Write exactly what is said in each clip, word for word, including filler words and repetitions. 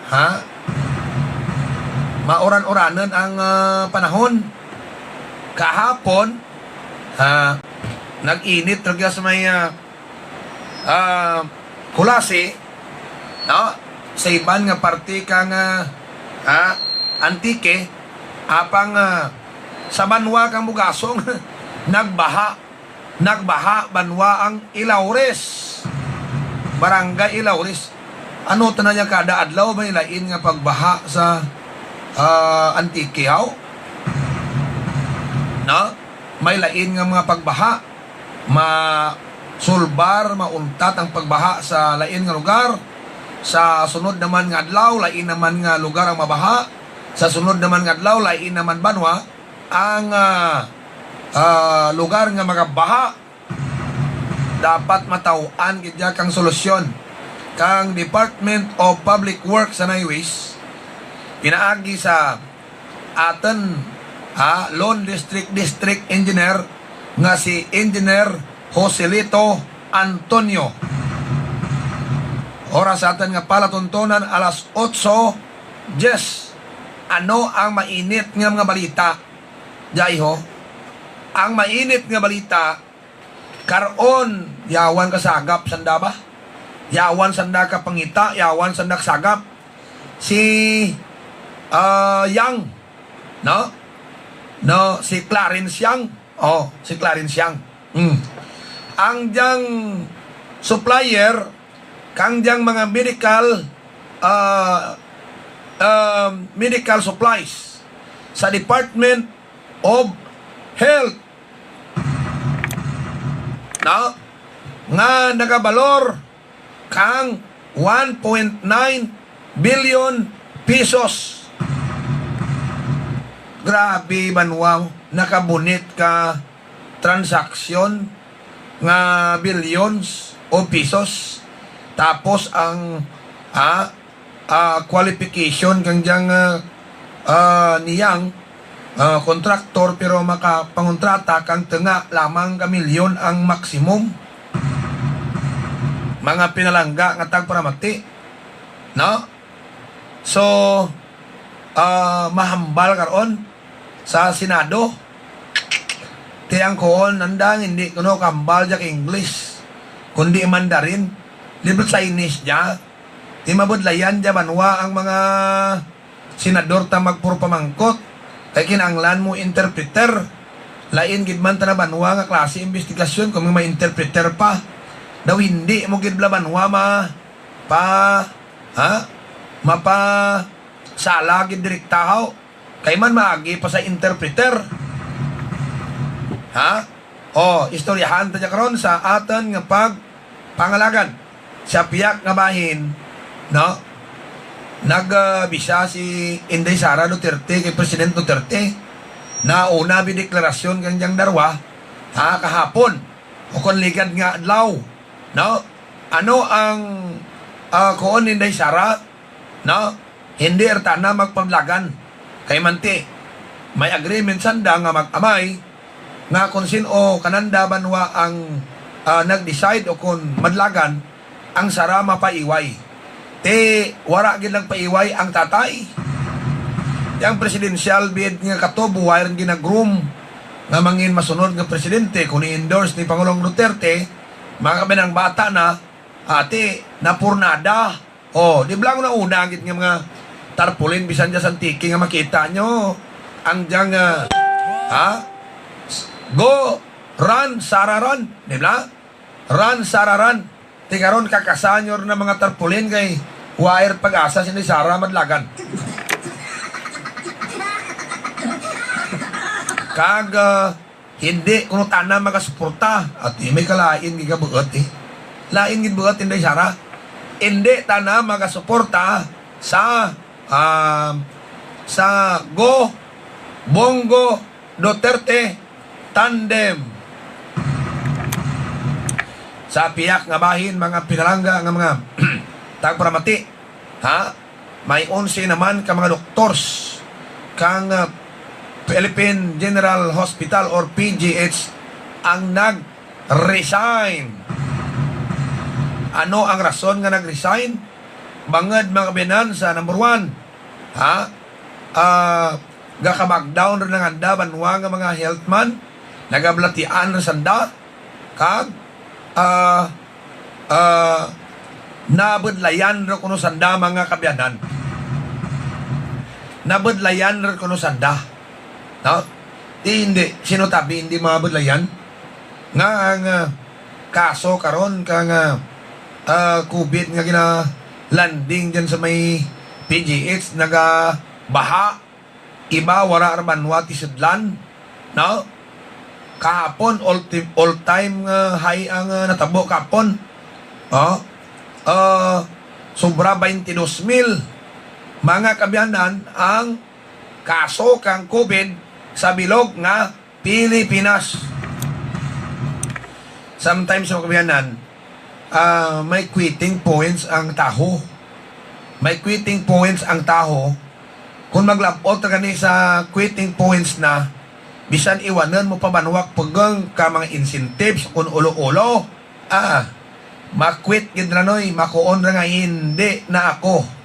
Ha? Mauran-uranon ang, ah, panahon. Kahapon, ha, nag-init talaga sa may, ah, ah, Culasi, no? Sa iban nga parte kang, ah, ah, Antique, apang, ah, sa banwa kang Bugasong, nagbaha. Nagbaha banwa ang Ilaures, Barangay Ilaures. Ano ta na niya, kada adlaw may lain nga pagbaha sa, ah, Antique, haw? No? May lain nga mga pagbaha. Masulbar, mauntat ang pagbaha sa lain nga lugar. Sa sunod naman nga adlaw, lain naman nga lugar ang mabaha. Sa sunod naman nga adlaw, lain naman banwa ang, ah, ah, lugar nga magabaha. Dapat mataw-an gid ya kang solusyon kang Department of Public Works and Highways, pinaagi sa aton, ah, Lone District District Engineer nga si Engineer Joselito Antonio. Oras sa aton nga palatuntunan, alas otso diyes. Ano ang mainit nga mga balita? Jaiho, ang mainit nga balita, karon, yawan ka sagap sanda ba? Yawan sanda ka pangita, yawan sanda ka sagap. Si, ah, Yang, no? No, si Clarence Yang. Oh, si Clarence Yang. Hmm. Ang diyang supplier, kang diyang mga medical, ah, ah, medical supplies sa Department of Health, no? Nga nagabalor kang one point nine billion pesos. Grabe, banwa, nakabunit ka transaksyon nga billions o pesos. Tapos ang, ah, ah, qualification kang diyang, ah, ah, niyang, ah, kontraktor, pero makapangontrata kang tunga lamang ka milyon ang maximum. Mga pinalangga nga tagparamati, no? So, ah, mahambal karon sa Senado. Ti ang kuon, andang hindi kuno kahambal jak English, kundi Mandarin. Libre Chinese dya. Ti mabudlayan dya banwa ang mga senador ta magpuro pamangkot. Kay kinahanglan mo interpreter. Lain gid man ta na banwa nga klase investigasyon kung may interpreter pa. Daw hindi mo gid bala banwa ma-, pa, ha? Mapa-, sala gid direkta, haw. Kay man maagi pa sa interpreter. Ha? O, istoryahan ta dya karon sa aton nga pagpangalagan. Sa piyak nga bahin, no? Nag, ah, bisa si Inday Sara Duterte kay President Duterte. Nauna bi deklarasyon kang diyang darwa, ha, kahapon. O kon ligad nga adlaw, no? Ano ang, ah, kuon ni Inday Sara? No? Hindi ra tana magpablagan. Kay manti, may agreement sanda nga mag-amay nga kung sin-o kananda banwa ang, ah, nag-decide o kon madlagan, ang Sara mapaiway. Ti, wara gid nagpaiway ang tatay. Ti ang presidential bid nga katob, wala rin ginagroom nga mangin masunod nga presidente kung i-endorse ni Pangulong Duterte, mga kabinang bata na, ati, napurnada. Oh, di ba lang nauna gid nga mga tarpaulin bisan dyan sa Antique nga makita nyo ang diyang, ah, ha? Go, run, Sara, run. Di ba? Run, Sara, run. Ti karon kakasanyor na mga tarpaulin kay wire pag-asa si ni Sara madlagan. Kag, ah, hindi kuno tana magasuporta. At may kalain gid nga buot, eh. Lain gid buot, Inday Sara. Hindi tana magasuporta sa, ah, sa Go Bongo Duterte tandem. Sa piyak nga bahin, mga pinalangga nga mga tagparamati, ha? May onse naman ka mga doktors kang, ah, Philippine General Hospital or P G H ang nag-resign. Ano ang rason nga nag-resign? Bangod, mga kabiyanan, sa number one, ha? Ah, gakabagdaw ra nang anda banwa nga mga health man, nagabalatian ra sanda, kag, ah, ah, nabudlayan ra kuno sanda, mga kabiyanan. Nabudlayan ra kuno sanda. No? Di, hindi. Sino tabi hindi mabudlayan? Nga ang, ah, kaso karon ka nga, ah, COVID nga gina-landing dyan sa may P G H, nagabaha, iba wara ra banwa ti sudlan, no? Kahapon, all ti-, all time nga high ang, ah, natabo kahapon. Oh, ah, sobra twenty-two mil mga kabiyanan ang kaso kang COVID sa bilog nga Pilipinas. Sometimes, mga kabiyanan, ah, may quitting points ang taho. May quitting points ang taho. Kung maglabot ka gani sa quitting points na, bisan iwanan mo pa banwa, pugang ka mga incentives, kung ulo-ulo, ah, makwit gid ra, noy, makuon ra nga hindi na ako.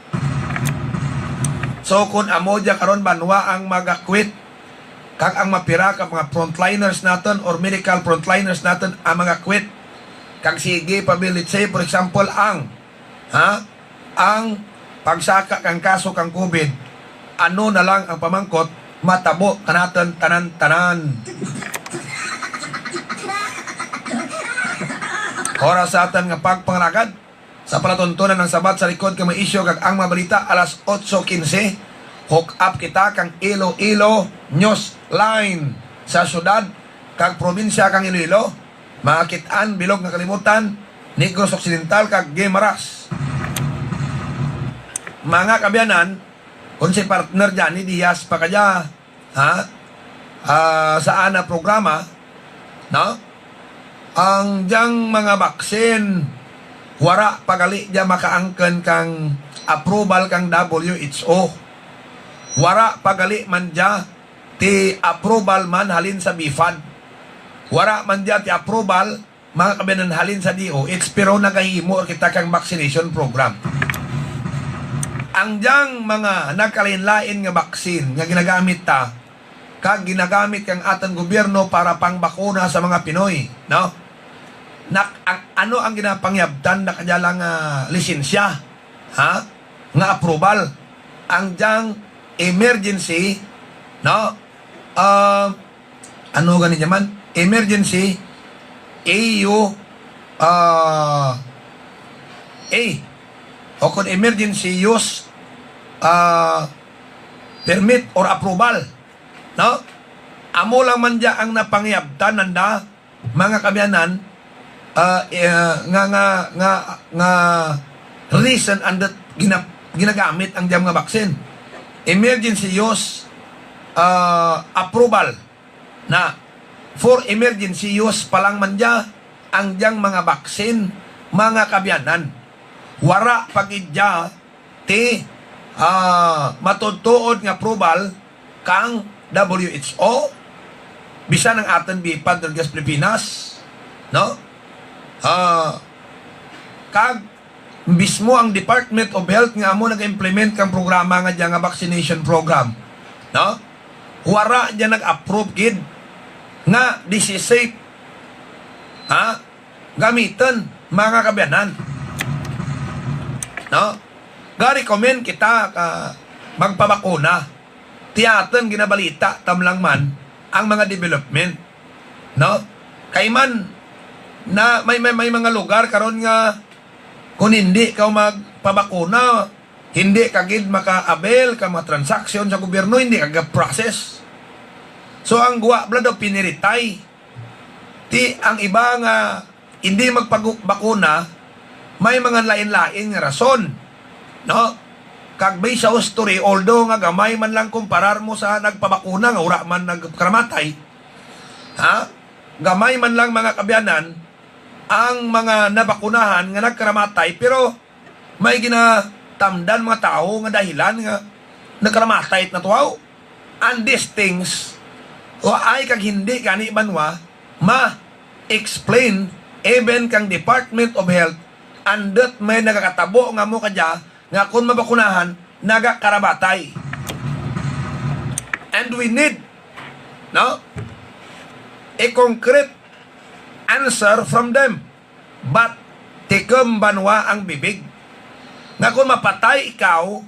So, kung amo dya karon banwa ang magakwit, kag ang mapira ka mga frontliners naton or medical frontliners naton ang magakwit, kag sige pa, let's say, for example, ang, ha, ang pagsaka kang kaso kang COVID, ano na lang ang pamangkot, matabo kanaton tanan-tanan. Oras sa aton nga pagpangalagad. Sa palatuntunan ang sabat sa likod kang mga isyu kag ang mga balita, alas otso quince, hook up kita kang Iloilo News Line sa siyudad kag probinsya kang Iloilo, Makit-an, Bilog nga Kalibutan, Negros Occidental kag Guimaras. Mga kabiyanan, kung si partner Johnny Diaz pa kadya, ha? Ah, sa ana programa, no? Ang dyang mga baksin, wara pa gali dya makaangkon kang approval kang W H O. Wara pa gali man dya ti approval man halin sa BFAD. Wara man dya ti approval, mga kabiyanan, halin sa D O H, pero nagahimo kita kang vaccination program. Ang dyang mga nagkalain-lain nga baksin nga ginagamit ta, kag ginagamit kang aton gobyerno para pangbakuna sa mga Pinoy, no? Nak-, ang, ano ang ginapangyabtan na kadya lang, ah, lisensya, ha? Nga approval. Ang dyang emergency, no? Ah, ano gani dya man? Emergency, A U, ah, A. O kung emergency use, ah, permit or approval, no? Amo lang man dya ang napangyabtan nanda, mga kabiyanan, ah, eh, nga, nga, nga, nga reason and that gina-, ginagamit ang dyang mga baksin. Emergency use, ah, approval na for emergency use pa lang man dya ang dyang mga baksin, mga kabiyanan. Wara pa gid dya ti, ah, matuod-tuod nga approval kang W H O, bisan ang aton BFAD diri sa Pilipinas, no? Ah, kag mismo ang Department of Health nga amo nag-implement kang programa nga dya nga vaccination program, no? Wara dya nag-approve gid nga this is safe, ha, gamiton, mga kabiyanan, no? Ga-recommend kita ka magpabakuna. Ti aton ginabalita tam lang man ang mga development, no? Kay man na may, may, may mga lugar karon nga kung hindi ka magpabakuna, hindi ka gid maka-avail ka mga transaksyon sa gobyerno, hindi ka ga-process. So, ang guwa bala daw piniritay. Ti ang iba nga hindi magpabakuna, may mga lain-lain nga rason, no? Kag based sa history, although nga gamay man lang kumparar mo sa nagpabakuna nga wala man nagkaramatay, ha? Gamay man lang, mga kabiyanan, ang mga nabakunahan nga nagkaramatay, pero may ginatamdan mga tawo nga dahilan nga nagkaramatay na tuaw. And these things, waay kag hindi gani banwa ma-explain even kang Department of Health, andut may nagakatabo nga mo kadya nga kung mabakunahan, nagakaramatay. And we need, no, a concrete answer from them. But tikom banwa ang bibig, nga kung mapatay ikaw,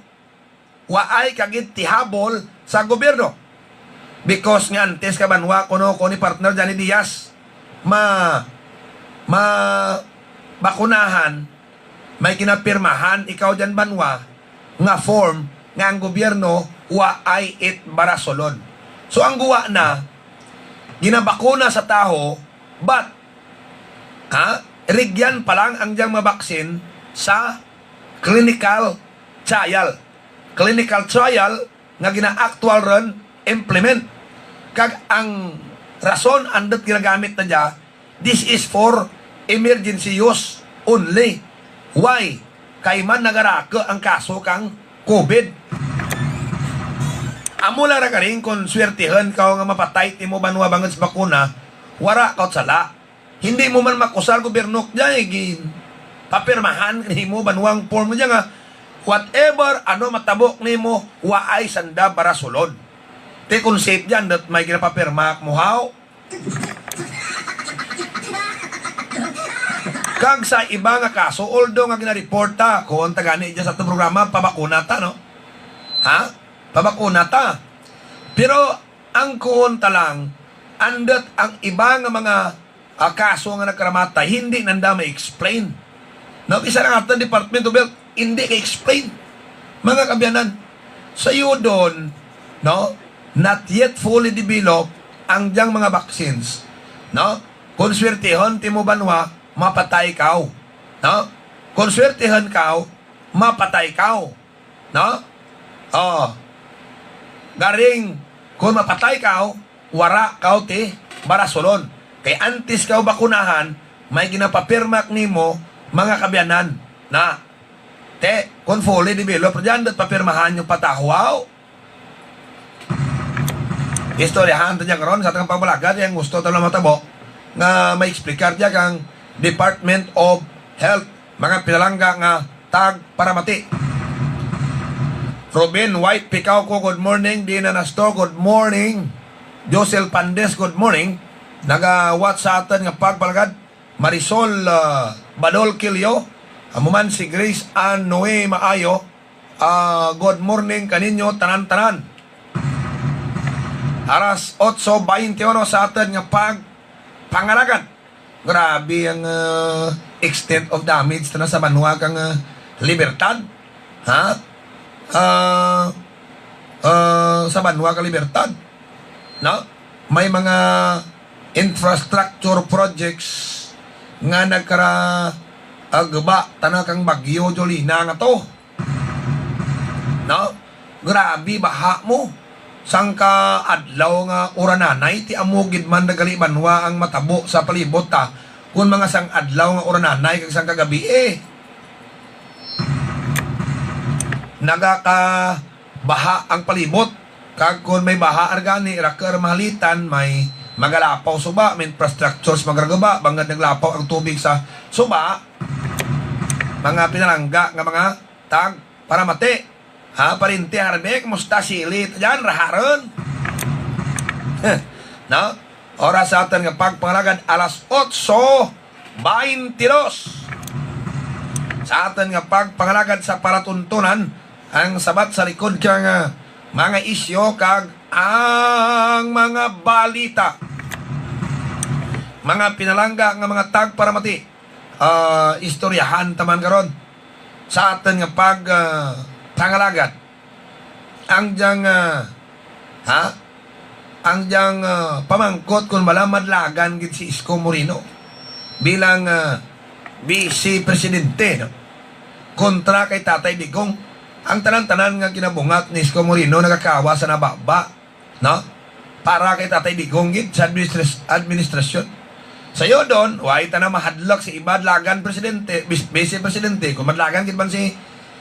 waay ka gid tihabol sa gobyerno. Because nga antes ka banwa, kuno ko ni partner Johnny Diaz, ma, ma, bakunahan, may ginapirmahan ikaw dyan banwa nga form nga ang gobyerno waay it barasulon. So ang guwa na, ginabakuna sa tawo, but, ha, rigyan pa lang ang diyang mga baksin sa clinical trial. Clinical trial nga gina-actual ron implement. Kag ang rason andut ginagamit na dya, this is for emergency use only. Why? Kay man nagarako ang kaso kang COVID. Amo lang ra garing kung swertehon ka nga mapatay timo banwa bangod sa bakuna, wara ka sala. Hindi mo man makusal gobyerno, jay, gin papirmahan nimo banwang form niya nga, whatever ano matabok nimo, waay sanda barasulon. Te, kung safe dyan, that may ginapapirma mo, how? Kag sa iba nga kaso, although nga ginareporta, kung tagani dyan sa atong programa, pabakuna ta, no? Ha? Pabakuna ta. Pero ang kuon ta lang, andut ang iba nga mga, ah, kaso nga nagkaramatay, hindi nanda ma-explain. No, isa lang aton Department of Health, hindi ka-explain. Mga kabyanan, sa yudon, no, not yet fully developed ang diyang mga vaccines. No? Kung swertehon timo banwa, mapatay kaw. No? Kung swertehon kaw, mapatay kaw. No? Oh. Garing, kung mapatay kaw, wara kaw ti barasulon. Kay antes kaw bakunahan, may ginapapirmak nimo, mga kabyanan. Na, te, kung fully developed, dyan, dat papirmahan yung patahuaw. Istoryahan ta dyan karon sa atong pagbalagad, ang gusto ta lang matabo nga may explicar dyan kang Department of Health, mga pinalangga nga tag paramati. Ruben White Picauco, good morning. Dina Nastor, good morning. Josel Pandes, good morning. Naga-watch sa aton nga pagbalagad. Marisol, ah, Badol Quilio, amo man si Grace Ann Noe Maayo, ah, good morning kaninyo tanan-tanan. Alas otso baynte uno sa aton nga pag pangalagad. Grabe ang, ah, extent of damage ta na sa banwa kang, ah, Libertad. Ha? Ah, ah, sa banwa kang Libertad. No? May mga infrastructure projects nga nagkara-, ah, guba ta na kang Bagyo Jolina nga to. No? Grabe baha mo. Sangka adlaw nga urananay, ti amo gid man nagali banwa ang matabo sa palibot ta. Kun mga sang adlaw nga urananay kag sangka gabi, eh, nagaka baha ang palibot. Kag kon may baha argani, raker mahalitan, may magalapaw suba, may infrastructures magragaba, bangod naglapaw ang tubig sa suba, mga pinalangga nga mga tag paramati. Ha, parinti Harvey, kumusta sili ta dyan? Raharon. No? Oras sa aton nga pagpangalagad, alas otso baynte dos. Sa aton nga pagpangalagad sa palatuntunan, ang sabat sa likod kang, ah, mga isyu kag ang mga balita. Mga pinalangga nga mga tagparamati, ah, istoryahan ta man karon sa aton nga pag, ah, pangalagad. Ang diyang, ah, ha? Ang diyang, ah, pamangkot kung bala madlagan gid si Isko Moreno bilang, ah, Vice Presidente, no? Kontra kay Tatay Digong. Ang tanan-tanan nga ginabungat ni Isko Moreno nagakawa sa nababa, no? Para kay Tatay Digong gid sa administras-, administrasyon. Sa iyo don, way ta na mahadlok si iba dlagan presidente, bis-, vice presidente, kung madlagan gid man si,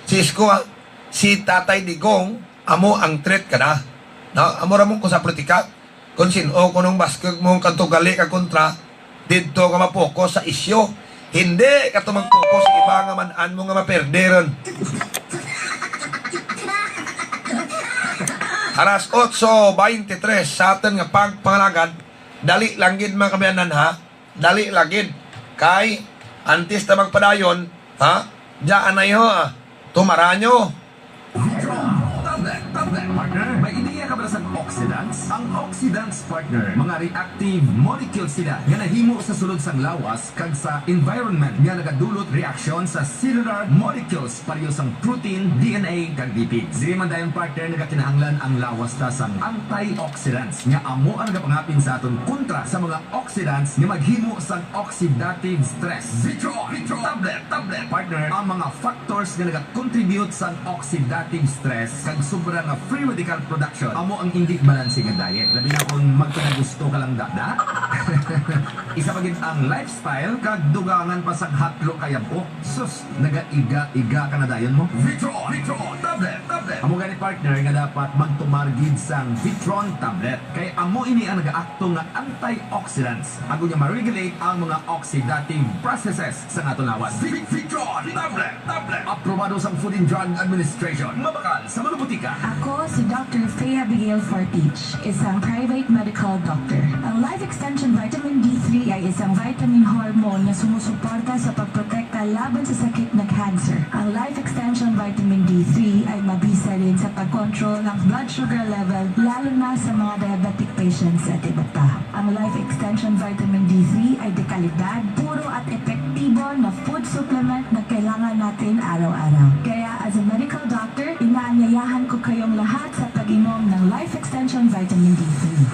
si Isko, ha? Si Tatay Digong, amo ang threat ka na. No? Amo ra mo ko sa politika. Kung sin-o, kunong baskog mo ang kanto gali ka kontra, didto ka ma-focus sa isyu. Hindi ka to mag-focus sa iba nga man-an mo nga maperde ron. Alas otso beintitres sa aton nga pagpangalagad. Dali lang gid, mga kaabyanan, ha? Dali lang gid. Kay, antes ta magpadayon, ha? Diya, anay ho, ah. Tumara nyo. Vitron, tablet, tablet, partner. May ideya ka ba sa oxidants? Ang oxidants, partner, mga reactive molecules sila nga nahimo sa sulod sang lawas kag sa environment nga nagadulot reaksyon sa cellular molecules pareho sang protein, D N A, kag lipids. Diri man dayon, partner, nagakinahanglan ang lawas ta sang antioxidants nga amo ang nagapangapin sa aton kontra sa mga oxidants nga maghimo sang oxidative stress. Vitron, Vitron, tablet, tablet, partner, ang mga factors nga nagakontribute sa oxidative stress kag sobra nga free radical production amo ang indi balanse nga diet, labi na kung magpanagusto ka lang, dada. Isa pa gid ang lifestyle kag dugangan pa sa hatlo ka yab-ok. Sus, nagaiga-iga ka na dayon mo. Vitron, Vitron, tablet, tablet. Amo gani, partner, nga dapat magtumar gid sang Vitron tablet, kay amo ini ang nagaakto nga antioxidants, agod nga ma-regulate ang mga oxidative processes sa aton lawas. Vi-, Vitron, tablet, tablet. Aprobado sang Food and Drug Administration. Mabakal sa mga butika. Ako si Doctor Faye Abigail Fortich, isang private medical doctor. Ang Life Extension Vitamin D three ay isang vitamin hormone na sumusuporta sa pagprotekta laban sa sakit na cancer. Ang Life Extension Vitamin D three ay mabisa rin sa pag-control ng blood sugar level, lalo na sa mga diabetic patients at iba pa. Ang Life Extension Vitamin D three ay dekalidad, puro at epektibo na food supplement na kailangan natin araw-araw. Kaya, as a medical doctor, inaanyayahan ko kayong lahat sa pag-inom ng Life Extension Vitamin D three.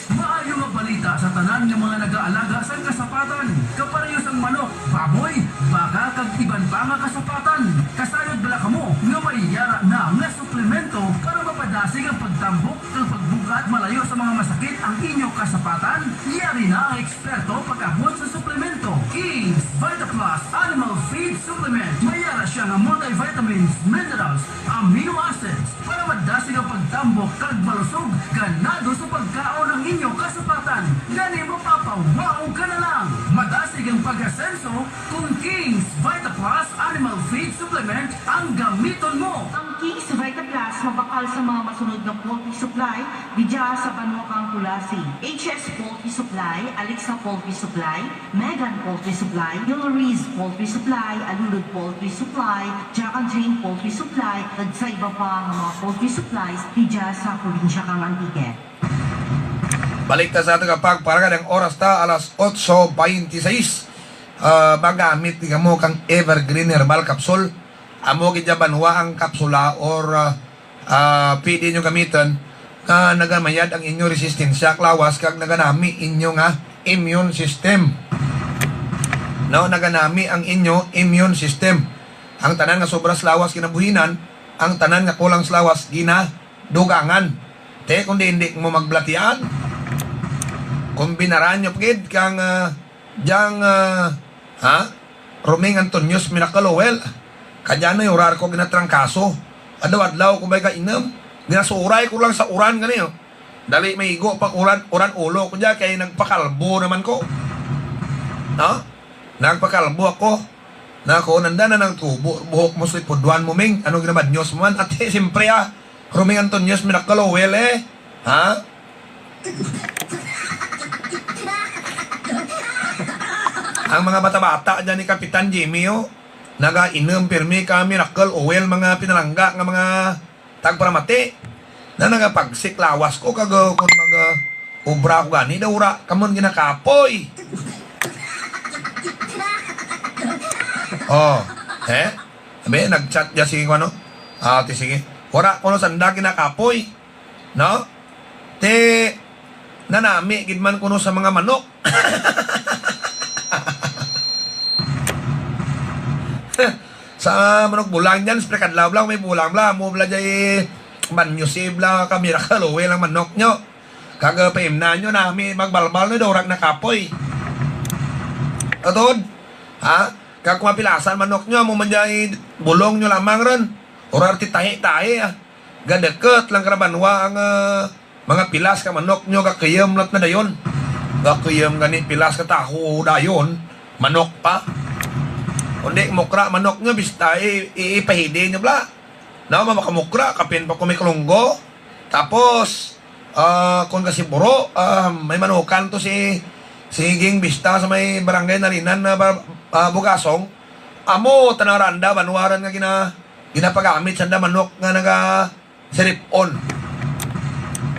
Maayo nga balita sa tanan nga mga nagaalaga sang kasapatan, kapareho sang manok, baboy, baka, kag iban pa nga kasapatan. Kasayod bala kamo nga may yara na nga suplemento para mapadasig ang pagtambok kag pagbug-at malayo sa mga masakit ang inyo kasapatan? Yari na ang eksperto pag-abot sa suplemento. King's Vita Plus Animal Feed Supplement. May yara siya nga multivitamins, minerals, amino acids para madasig ang pagtambok kag malusog, ganado sa pagkaon ang inyo kasapatan. Gani, mapapawaw ka na lang. Madasig ang pag-asenso kung King's Vita Plus Animal Feed Supplement ang gamiton mo. Ang King's Vita Plus mabakal sa mga masunod nga poultry supply didya sa banwa kang Culasi: H S Poultry Supply, Alexa Poultry Supply, Megan Poultry Supply, Yuloriz Poultry Supply, Alulod Poultry Supply, Jack and Jane Poultry Supply, kag sa iba pa nga mga poultry supplies didya sa probinsya kang Antique. Balik ta sa ato nga pagparagad, ang oras ta alas otso beintiseis. Ah, magamit di kamo kang Evergreen Herbal Capsule. Amo gid ya banwa ang kapsula or, ah, ah, pwede nyo gamiton nga nagamayad ang inyo resistensya sa lawas kag naganami inyo nga immune system. No, naganami ang inyo immune system. Ang tanan nga sobra sa lawas ginabuhinan, ang tanan nga kulang sa lawas ginadugangan. Te, kung di, hindi mo magbalatian. Kung binaran nyo pagid kang, ah, Jang, ah, ha? Roming Antonio's Miracle Oil. Kadyanay, urar ko ginatrangkaso. Adlaw-adlaw ko ba'y kainom? Ginasuray ko lang sa uran gani, oh. Dali maigo pa uran, uran ulo ko dyan, kay nagpakalbo naman ko. No? Nagpakalbo ako. Na ako, nanda na nang tubo, buhok mo sa ipudwan mo, Ming. Ano ginabanyos mo man? At, eh, siyempre, ah, Roming Antonio's Miracle Oil, eh. Ha? Ang mga bata-bata dyan ni Kapitan Jimmy, oh, nagainom pirmi ka Miracle Oil, mga pinalangga nga mga tagparamati. Na nagapagsik lawas ko, kag, uh, kung mag, uh, obra ko gani, daw wala ka man ginakapoy. Oh, eh? Abi, nag-chat dyan, sige, ano? Ah, ti, sige. Wala ko no sanda ginakapoy. No? Ti, nanami gid man kuno sa mga manok. Sa manok bulang dyan, sa kadlaw lang, may bulang bla. Mo bla jay banyo si bla, kamira kaluwi lang manok nyo. Kag, uh, paimna nyo nami magbalbal no, daw wala nakapoy. Atod, ha? Kag kung mapilasan manok nyo, amo man jay bulong nyo lamang ron. Urar ti tahi-tahi, ah. Gadeket lang karabanwa ang, ah, mga pilas ka manok nyo, gakuyom lat na dayon. Gakuyom gani pilas ka taho dayon, manok pa. Kundi mukra manok nyo, bista i-, i-, ipahidi nyo bla. Na, makamukra, kapin pa kumikulunggo. Tapos, ah, kung kasiburo, ah, may manukan to si, si Ging Bista sa may barangay Narinan na ba, ah, Bugasong. Amo, tanang randa, banwaran nga gina-, ginapagamit sa da manok nga naga sirip-on.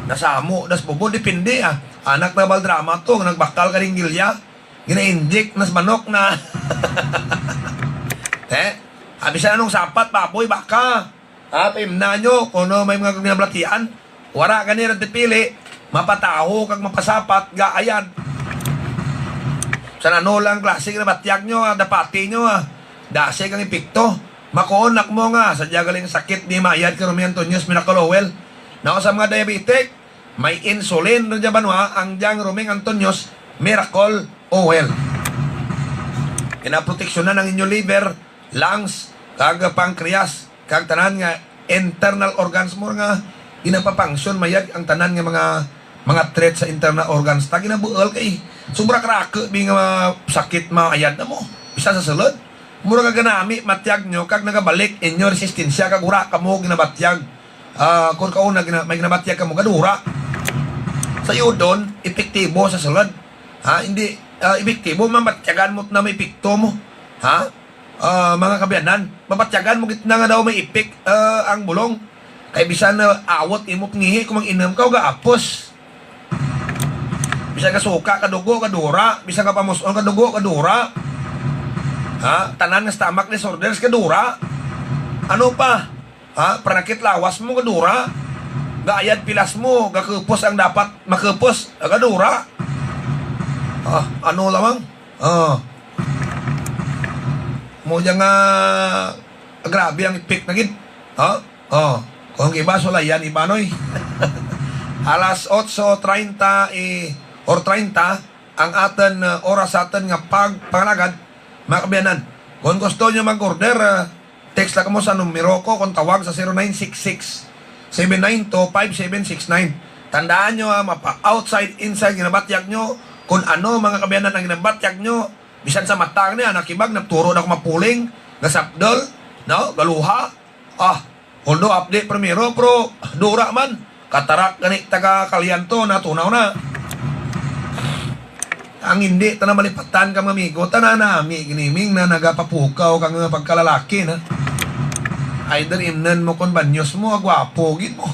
Nasamo, das bubo, depende, ah. Anak na baldrama to, nga nagbakal ka ringgilya. Gina-inject nas manok na. Eh, abi sa anong sapat, baboy, baka. Ah, paimna nyo, kung ano may mga ginabalatian. Wara gani ra tipili, mapataho kag mapasapat, gaayad. Sa ano lang klase nga batyag nyo, ah, dapati nyo, ah. Dasig ang epekto. Makuon nak mo nga, sa diya galing sakit di maayad kay Roming Antonio's Miracle Oil. Nao sa mga diabetic, may insulin rin dyan banwa ang diyang Roming Antonio's Miracle Oil. Ginaproteksyonan ang inyo liver, lungs, kag pancreas, kag tanan nga internal organs mo nga ginapapangsyon mayad ang tanan nga mga, mga threat sa internal organs ta ginabuol kay sobra karako bi nga sakit maayad na mo. Bisa sa sulod, mura ka ganami matyag nyo kag nagabalik inyo resistensya kag wala kamo ginabatyag. Ah, kung kauna gina-, may ginabatyag kamo gadura. Sa yudon, epektibo sa sulod. Ha, hindi, ah, epektibo, mamatyagan mo na may epekto mo. Ha? Ah, mga kabiyanan, mabatyagan mo gid na nga daw may ipik, ah, ang bulong. Kay bisan na awot imo ngihi, kung mag-inom ka, gaapos. Bisan ka suka, kadugo, kadura. Bisan ka pamuson, kadugo, kadura. Ha? Tanan nga stomach disorders, kadura. Ano pa? Ha? Panakit lawas mo, kadura. Gaayad pilas mo, gakupos ang dapat makupos, kadura. Ah, ano lamang? Oh. Mo dyan nga, grabe ang epek na gid. Ha? Oh. Kung ang iba, sulayan, iba, noy. Alas otso treinta, eh, or treinta, ang aton, uh, oras sa aton nga pag-, pangalagad, mga kabiyanan. Kung gusto nyo mag-order, uh, text lang mo sa numero ko kung tawag sa zero nine six six, seven nine two, five seven six nine. Tandaan nyo, ah, mapa-outside, inside, ginabatyag nyo, kung ano, mga kabiyanan, ang ginabatyag nyo, bisan sa mata niya, nakibag, nagturo na ako mapuling, gasapdol, no? Galuha. Ah, although update primero, pero dura man. Katarak gani taga Kalyanto, natunaw na. Ang hindi, tanan malipatan ka, mga amigo, tanan nami, giniming na nagapapukaw ka nga pagkalalaki na. Either imnan mo kon banyos mo, agwapo gid mo.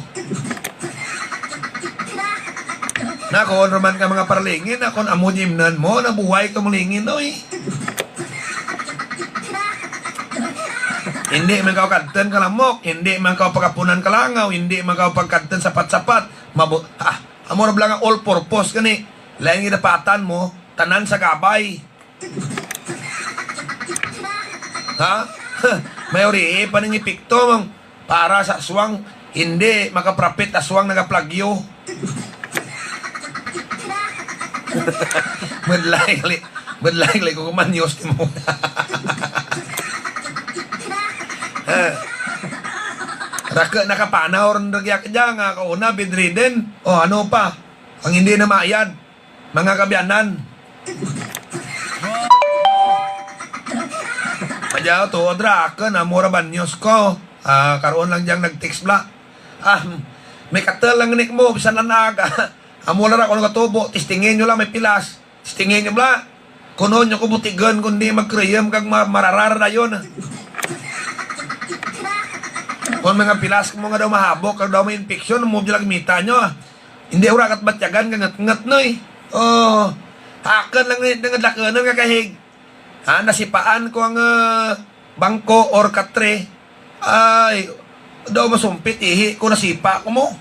Na, kung ano man ka mga parlingin, na kung amo di imnan mo, nabuhay ka mulingin, oy. Hindi man ka kadton ka lamok, hindi man ka pagapunan ka langaw, hindi man ka pagkadton sapat-sapat. Mabu-, ah, amo ra bala nga all purpose gani. Lain gidapatan mo, tanan sa gabay. Ha? May uri pa ning epekto, mang. Para sa aswang, hindi makaprapit aswang nagaplagyo. Medlay, li-, medlay, li-, ko kumanyos mo. Eh. Raka, nakapanaw rin ragyak dyan, nga kauna, bedridden. O, ano pa? Ang hindi na mayad. Mga kabiyanan. Madyaw, tuod ra, ako na, mura banyos ko. Ah, karon lang diyang nag-text bla. Ah, may katel lang nik mo, bisan lang aga. Amo lang ra, kung katubo, testingin nyo lang, may pilas. Testingin nyo bla. Kuno nyo ko butigan, kundi magkriyam kag ma-, mararar dayon. Kung mga pilas mo nga daw mahabok, kag daw may infection, mo dyan lang mita nyo, ah. Hindi, wala kat batyagan nga ngat-ngat na eh. Oh, hakan lang eh, nga dalakunan nga kahig. Ha, nasipaan ko ang, ah, bangko or katre. Ay, daw masumpit, ihi ko, nasipa ko mo.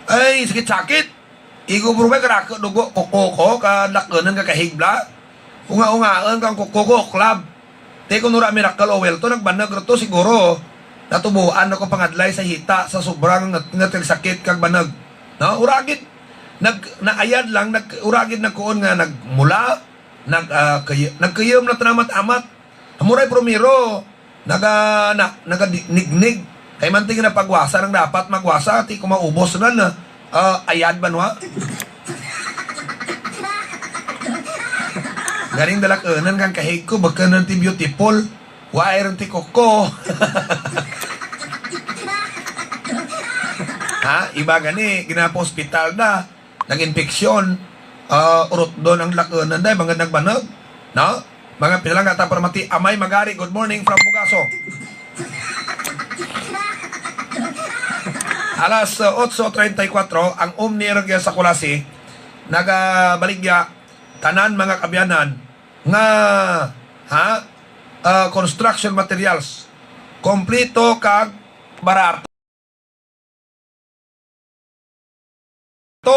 Ay, sakit-sakit. Igo bro, may karako, dugo, kuko ko, ka dalakunan nga kahig bla. Unga-ungaan kang kuko ko, club. Te, kung wala miracle oil to, nagbanag ra to, siguro. Natubuan ako pangadlay sa hita, sa sobrang ngat-, ngat-, sakit kag banag. No? Uragid, nag-, naayad lang, nag-, uragid nagkuon nga nagmula, nag-, ah, kay-, nagkuyom na tanamat-amat. Amuray primero, naga-, na-, naganignig. Kay man tingin na pagwasa nang dapat magwasa, ti kumaubos na na. Ah, ayad ba, nwa? Galing dalakunan kang kahig ko, baka nang ti beautiful. Why rin ti koko? Ha? Iba gani, ginapa-ospital na, nag-impeksyon, ah, urot doon ang lakunan, day, mga nagbanag, no? Mga pila nga ta para mati, Amay Magari, good morning from Bugasong. Alas, uh, otso treinta y cuatro, ang Omni Rogia sa Culasi, nagabaligya, tanan mga kaabyanan, nga, ha? Ah, construction materials, kompleto kag barato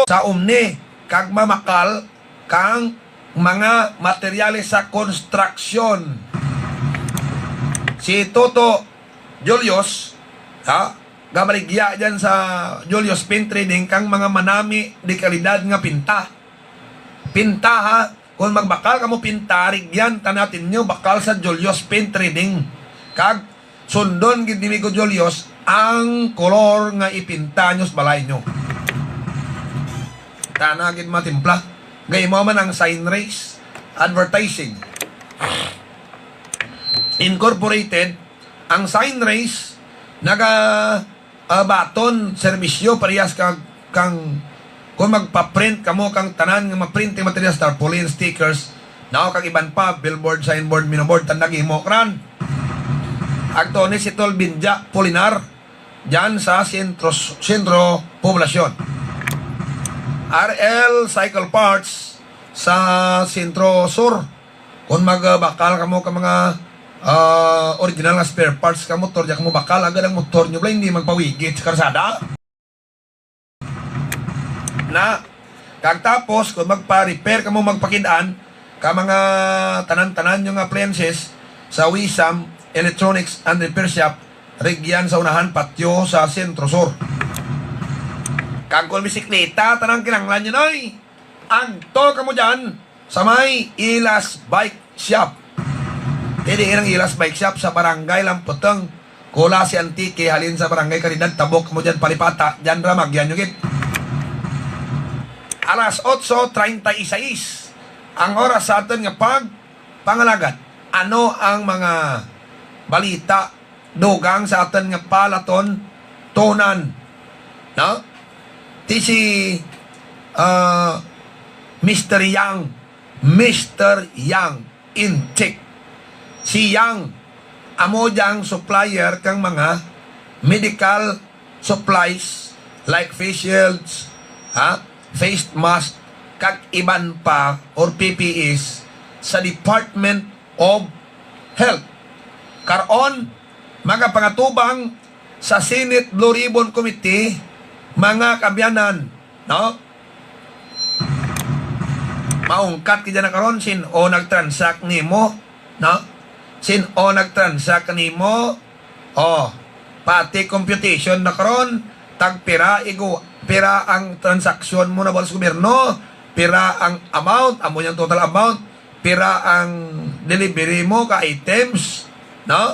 sa Omni, kag mamakal kang mga materyales sa konstruksyon. Si Toto Julius, ha, gabaligya dyan sa Julius Paint Trading kang mga manami de kalidad nga pinta. Pinta, ha, kung magbakal kamo pinta, rigyan ta natin nyo bakal sa Julius Paint Trading. Kag sundon gid ni Migo Julius ang kolor nga ipinta nyo sa balay nyo. Tana gid matimpla. Gay mo man ang Sign Race Advertising Incorporated. Ang Sign Race naga, ah, baton serbisyo parehas kag kang kung magpa-print kamo kang tanan nga ma-print nga materials, tarpaulin, stickers, no, kag iban pa, billboard, signboard, minoboard, tandang imo kran. Agto ni si Tol Binja Pulinar, dyan sa Sentro, Sentro Poblasyon. R L Cycle Parts sa Sentro Sur. Kung magbakal kamo ka mga, ah, original nga spare parts ka motor, diya kamo bakal, agad ang motor nyo, bala, hindi magpawigit sa karsada. Na, kag tapos, kung magpa-repair kamo, magpakid-an ka mga tanan-tanan nyo nga appliances sa Wisam Electronics and Repair Shop, rigyan sa unahan patio sa Sentro Sur. Kag kung bisikleta, tanang kinanglan nyo, noy, agto kamo dyan sa may Ilas Bike Shop. Dili ang Ilas Bike Shop sa Barangay Lamputong, Culasi, Antique, halin sa Barangay Caridad, tabok mo dyan, palipata, dyan ra, magyan nyo gid. Alas otso treinta y seis ang oras sa aton nga pagpangalagad. Ano ang mga balita dugang sa aton nga palaton tunan, no? Ti si, ah, Mister Yang, Mister Yang Intik. Si Yang, amo diyang supplier kang mga medical supplies like face shields, ha, face mask, kag iban pa or P P Es sa Department of Health. Karon, magapangatubang sa Senate Blue Ribbon Committee, mga kaabyanan, no? Maungkat kita na karon, sin-o nag-transact nimo, no? Sin-o nag-transact nimo? Oh, pati computation na karon, tag pira igo, pira ang transaksyon mo na sa gobyerno, pira ang amount, amo yang total amount, pira ang delivery mo ka items, no?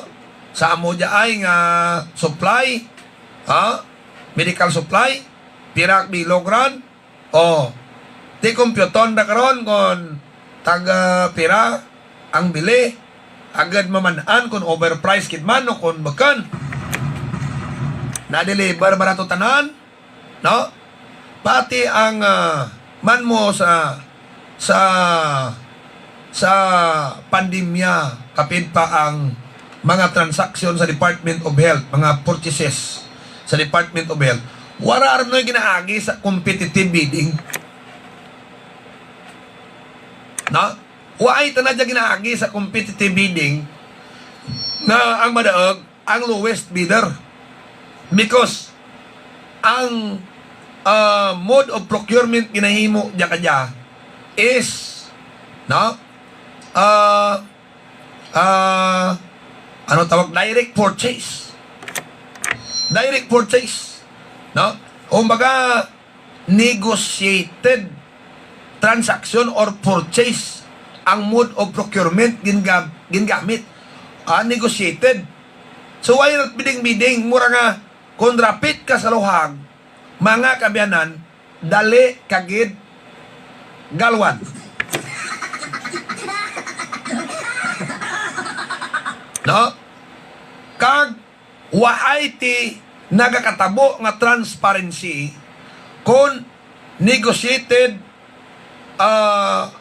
Sa amo diay nga supply, ha? Medical supply, pira ang bilog ron? Oh, ti kompyuton na karon kon taga pira ang bili, agad maman-an kon overprice gid man o kon bukon. Na-deliver ba nato tanan? No? Pati ang, ah, man mo sa, sa, sa pandemya, kapin pa ang mga transaksyon sa Department of Health, mga purchases sa Department of Health, wala ra noy ginaagi sa competitive bidding. No? Wala ta na dyan ginaagi sa competitive bidding nga ang madaog ang lowest bidder. Because ang, ah, mode of procurement ginahimo dya kadya is, no? Ah, ah, ano tawag? Direct purchase. Direct purchase. No? Kumbaga, negotiated transaction or purchase ang mode of procurement gingam-, gingamit. Ah, negotiated. So, wala bidding-bidding, mura nga, kung rapit ka sa luhag, mga kaabyanan, dali ka gid galwan. No? Kag waay ti nagakatabo nga transparency kon negotiated, ah,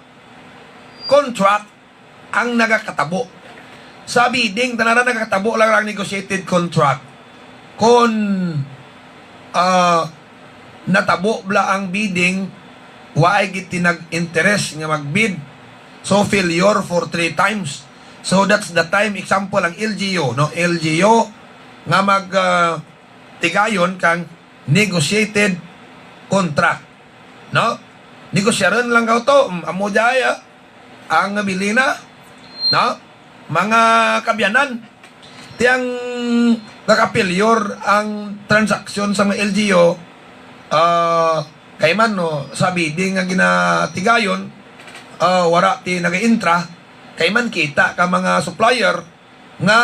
contract ang nagakatabo. Sa bidding, tanan nagakatabo lang ang negotiated contract. Kon, ah, natabo bala ang bidding, waay gid tinag-interes nga magbid. So, failure for three times. So, that's the time, example, ang L G U, no? L G U nga mag, ah, tigayon kang negotiated contract, no? Negosyaron lang kaw to, mm, amo jay, ah, ang bilina, no? Mga kaabyanan, ti ang naka-failure ang transaksyon sa mga L G U, ah, kay man, no, sa bidding nga ginatigayon, ah, wara ti nagaintra, kay man kita ka mga supplier nga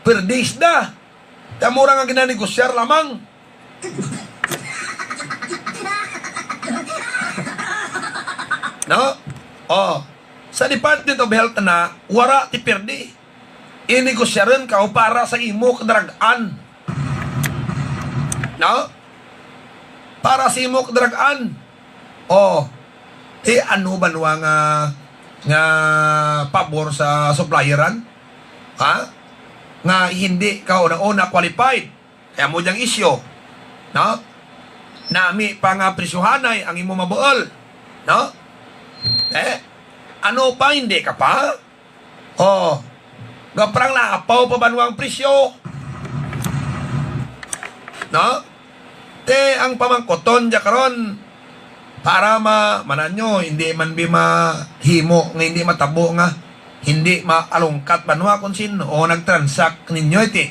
perdi sila. Ti amo ra nga ginanegosyar lamang. No? Oh. Sa Department of Health na, wara ti perdi. Inegosyaron ka o para sa imo kadarag-an. No? Para sa imo kadarag-an. Oh. Ti ano ba nuwa nga, nga pabor sa supplieran? Ha? Nga hindi ka una-una qualified. Kaya mo diyang isyu, no? Nami pa nga presyohanay ang imo mabuol, no? Eh, ano pa, hindi ka pa? Oh, gaprang lapaw pa ba nuwang presyo? No? Te, ang pamangkuton dya karon, para ma-, mananyo, hindi man bi mahimo nga hindi matabo nga hindi maalungkat banwa kung sino o nag-transact ninyo iti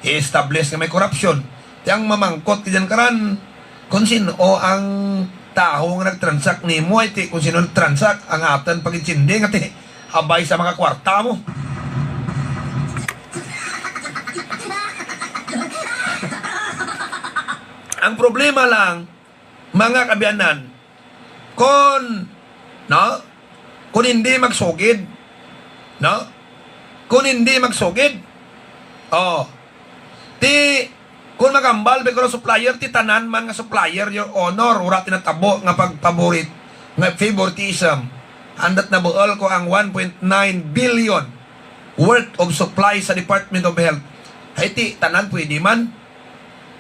i-establish nga may korupsyon. Ti ang mamangkot ka dyan karan, kung sino ang tawo nga nag-transact nimo, iti kung sino nag-transact, ang atan pag-intindi nga ti abay sa mga kwarta mo. Ang problema lang, mga kaabyanan, kon, no? Kon hindi magsugid, no? Kon hindi magsugid, oh, ti, kon magambal ba ko supplier, ti tanan man nga supplier, Your Honor, wala tinatabo nga pagpaborit, nga favoritism. Andat na buol ko ang one point nine billion worth of supply sa Department of Health. Ay, ti, tanan pwede man.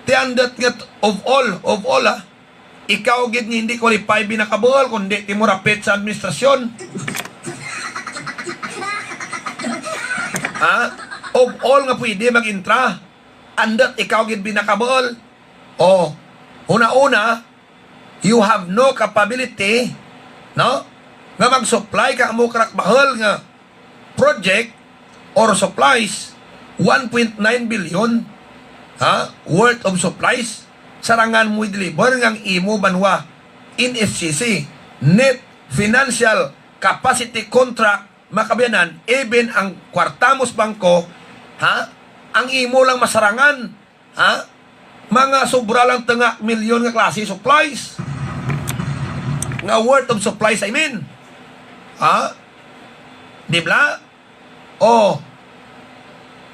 Ti andat nga t-, of all, of all, ah, ikaw gid nga hindi qualify binakabuol, kundi ti mo rapit sa administrasyon. Ha? Of all nga pwede mag-intra, andat ikaw gid binakabuol. Oh, una-una, you have no capability, no? Nga mag-supply ka amo karakbahol nga project or supplies, one point nine billion, ha, worth of supplies, sarangan mo i-deliver nga ang imo banwa, N F C C, net financial capacity contract, mga kaabyanan, even ang kwarta mo sa bangko, ha, ang imo lang masarangan, ha? Mga sobra lang tunga milyon nga klase supplies. Nga worth of supplies, I mean. Ha? Di bala? Oh.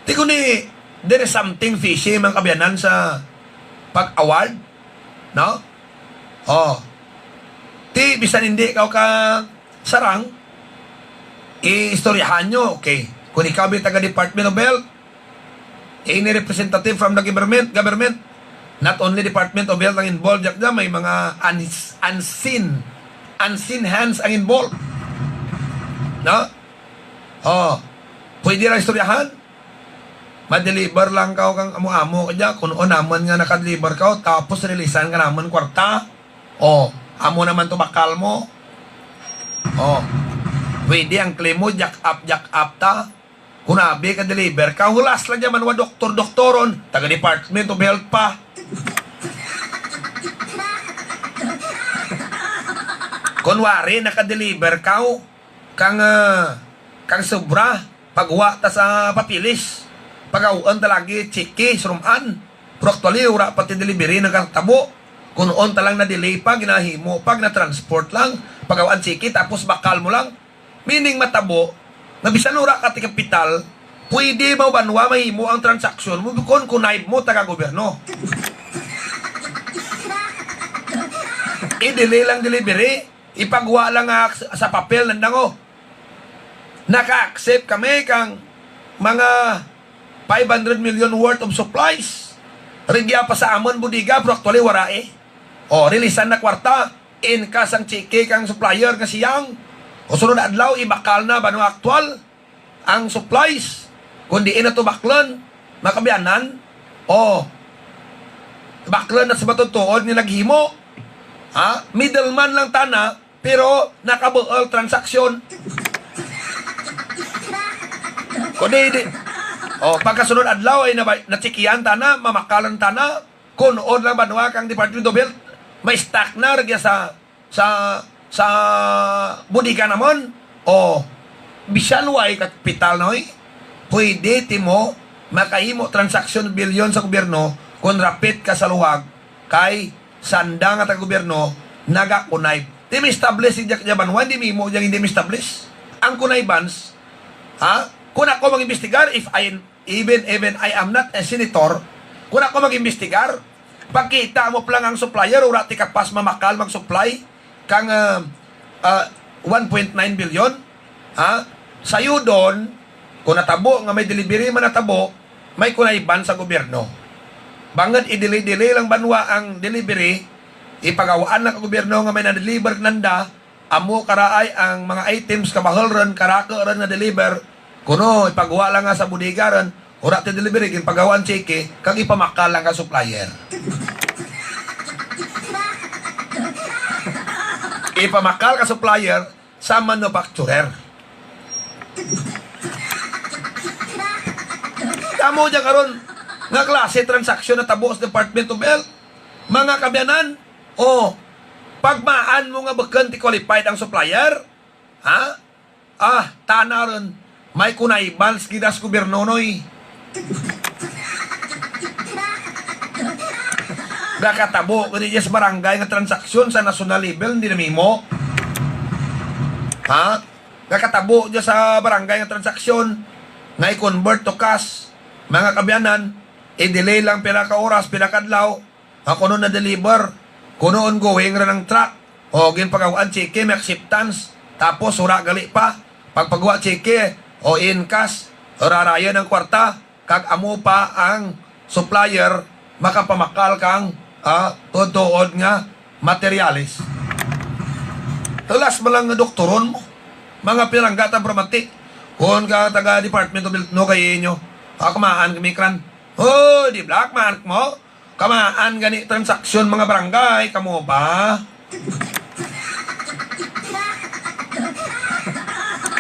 Ti kundi, there is something fishy, mga kaabyanan, sa pag-award. No? Oh. Ti, bisan hindi ka, ka sarang, iistoryahan nyo, okay. Kung ikaw may taga Department of Health, any representative from the government, government, not only Department of Health ang involved, yak dyan, may mga uns-, unseen, unseen hands ang involved. No? Oh, pwede ra istoryahan? Ma-deliver lang ka kang amo-amo ka dyan, kung ano naman nga naka-deliver ka, tapos releasan ka naman kwarta. Oh, amo naman to bakal mo. Oh, pwede ang claim mo, jack up, jack up ta. Kung abi ka deliver ka, hulas lang dyan man wa doktor-doktoron, taga Department of Health pa. Kunwari, naka-deliver ka, oh, kang, ah, kang sobra, pagwa ta sa papilis. Pagawan ta lagi, tsiki, suruman. Pero actually, wala pa ti delivery nagkatabo. Kung noon ta lang na-delay pa, ginahimo pa, gina-transport lang, pagawaan tsiki, tapos bakal mo lang. Meaning matabo, nga bisan wala ka ti kapital, Pwede mo banwa mahimo ang transaksyon mo kon connive mo taga gobyerno. I-delay lang delivery, ipagwa lang nga sa papel nandang, oh. Naka-accept kami kang mga five hundred million worth of supplies. Rigya pa sa amon bodega, pero actually wala eh. O, rilisan na kwarta, in cash ang tseke kang supplier nga siyang. O sunod adlaw, ibakal na banwa aktual ang supplies. Kung diin na to baklon, makabianan, o, baklon na sa matutuod nga naghimo. Ha? Middleman lang tana, pero nakabuol transaksyon. Kundi di, o, pagkasunod adlaw ay nabay, natsikihan tana, mamakalan tana, kunoon lang banwa kang Department of Health, may stock na ragya sa, sa, sa bodega namon. O, bisan way kapital na, oy, pwede timo makahimo transaksyon bilyon sa gobyerno kung rapit ka sa luwag kay sanda nga taga-gobyerno nagakunay. Di ma-establish si Jack Jabanwa, di mimo diyang hindi ma-establish. Ang connivance, ha? Kung ako mag-imbestigar, if I, even, even I am not a senator, kung ako mag-imbestigar, pagkita mo pa lang ang supplier, wala ti kapas mamakal mag-supply kang, ah, ah, one point nine billion, ha? Sayo doon, kung natabo nga may delivery man natabo, may connivance sa gobyerno. Bangod i-delay-delay lang banwa ang delivery, ipagawaan lang ang gobyerno nga may na-deliver nanda, amo karaay ang mga items, kabahol ron, karako ron nga deliver, kuno ipagwa lang nga sa bodega ron, wala ti delivery, ginpagawa ang tseke, kag ipamakal lang ka supplier. Ipamakal ka supplier sa manufacturer. Kamo dyan karon nga klase transaksyon na tabo sa Department of Health, mga kabyanan, o pagmaan mo nga bukon ti qualified ang supplier? Ha? Ah, tana ron. May connivance gid sa gobyerno, noy. Nakatabo gani dyan sa barangay nga transaksyon sa national level, hindi na mimo. Ha? Nakatabo dyan sa barangay nga transaksyon nga i-convert to cash. Mga kabyanan, i-delay lang pila ka oras, pila ka adlaw, ako nun na-deliver. Kuno ongoing ra ng truck. O, ginpagawa ang tseke, may acceptance. Tapos, wala gali pa. Pagpagawa tseke, o in cash, rarayan ang kwarta. Kag amo pa ang supplier makapamakal kang, ah, tuod-tuod nga materyales. Tulas mo lang nga doktoron mo. Mga pinangga ta, pramati. Kung ka taga Department of Health, no, kay inyo. Ah, kamaan kami kran. Oh, di black man mo. Kamaan gani transaksyon, mga barangay, kamo ba?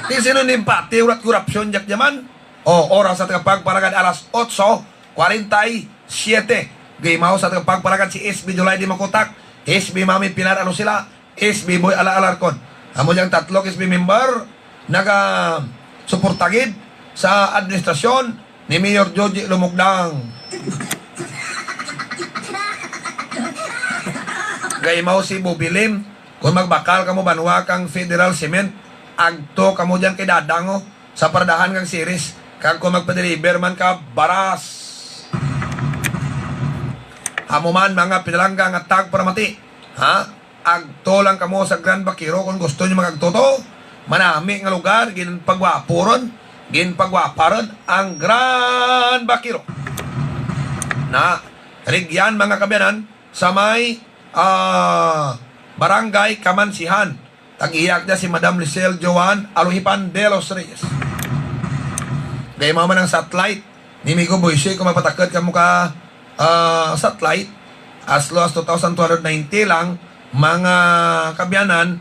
Di sino nimpati, urat korupsyon, Jack Jaman? O, oras sa tagapagpalagad, alas otso cuarenta y siete. Gimaw sa tagapagpalagad si S B July Di Makutak, S B Mami Pilar Alusila, S B Boy Ala Alarcon. Amo yang tatlo S B member naga suporta gid sa administrasyon ni Mayor Joji Lumugdang. Gaimaw si Bubilim, kung magbakal kamo banwa kang Federal Cement, agto kamo diyan kay Dadango sa paradahan kang Ceres, kag kung magpa-deliver man ka, baras. Amo man, mga pinalangga nga tagparamati, ha? Agto lang kamo sa Grand Vaquero kung gusto niyo magagto to. Manami nga lugar, ginpagwapo ron, ginpagwapa ron ang Grand Vaquero. Na, rigyan, mga kabyanan, sa may, ah, Barangay Kamansihan. Tag-iya niya si Madam Lisel Joan Aluhipan de los Reyes. Gaimaw man ang satellite ni Migo Boysi, kung magpatakod kamo ka, ah, satellite, as low as two thousand two hundred ninety lang, mga kabyanan,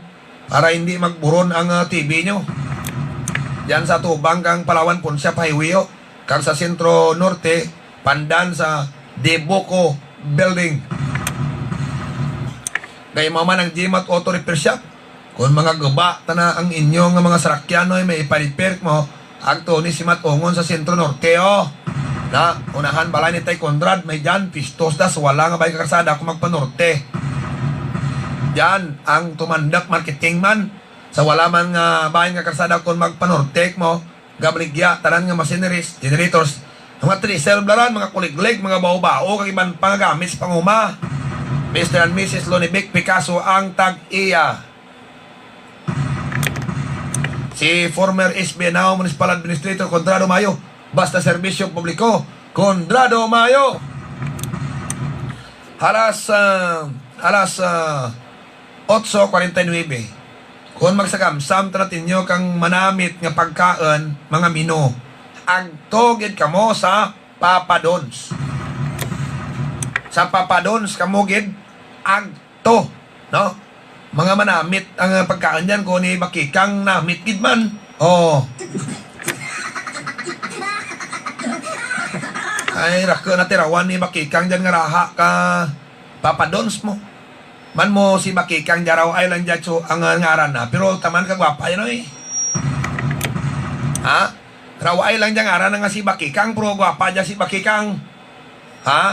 para hindi magburon ang, ah, T V nyo. Diyan sa tubang kang Palawan Punsyap Highway, oh, kag sa Sentro Norte, pandan sa Debuco Building. Gaimaw man ang Jimat Auto Repair Shop. Kung mga guba tana ang inyo nga mga sarakyan, oy, may ipa-repair mo, agto ni si Matungon sa Sentro Norte, oh. Na, unahan balay ni Tay Conrad, may dyan, pistos da sa wala nga bay nga karsada kung magpanorte. Dyan, ang Tumandak Marketing man, sa wala man nga bay nga karsada kung magpanorte mo, gabaligya, tanan nga machineries, generators, mga tresel, blaran, mga kuliglig, mga bao-bao, kag iban pa nga gamit sa panguma. Mister and Missus Lonibic Picasso ang tag-iya. Si former S B, now Municipal Administrator, Conrado Mayo. Basta serbisyo publiko, Conrado Mayo. Alas, ah, alas, ah, otso kwarenta y nuebe. Kon magsagamsam ta natinyo kang manamit nga pagkaon, mga menu, agto gid kamo sa Papa Don's. Sa Papa Don's kamo gid agto, no? Mga manamit ang, ah, pagkaon diyan, kung ni bakikang namit gid man. Oh. Ay, rako na tirawan ni bakikang diyan nga raha ka Papa Don's mo. Man mo si bakikang diyan, raw ay lang diyan so ang, ah, ngaran na. Pero taman ka gwapa yan, oy. Ha? Raw ay lang diyan ngaran na nga si bakikang, pero gwapa diyan si bakikang. Ha?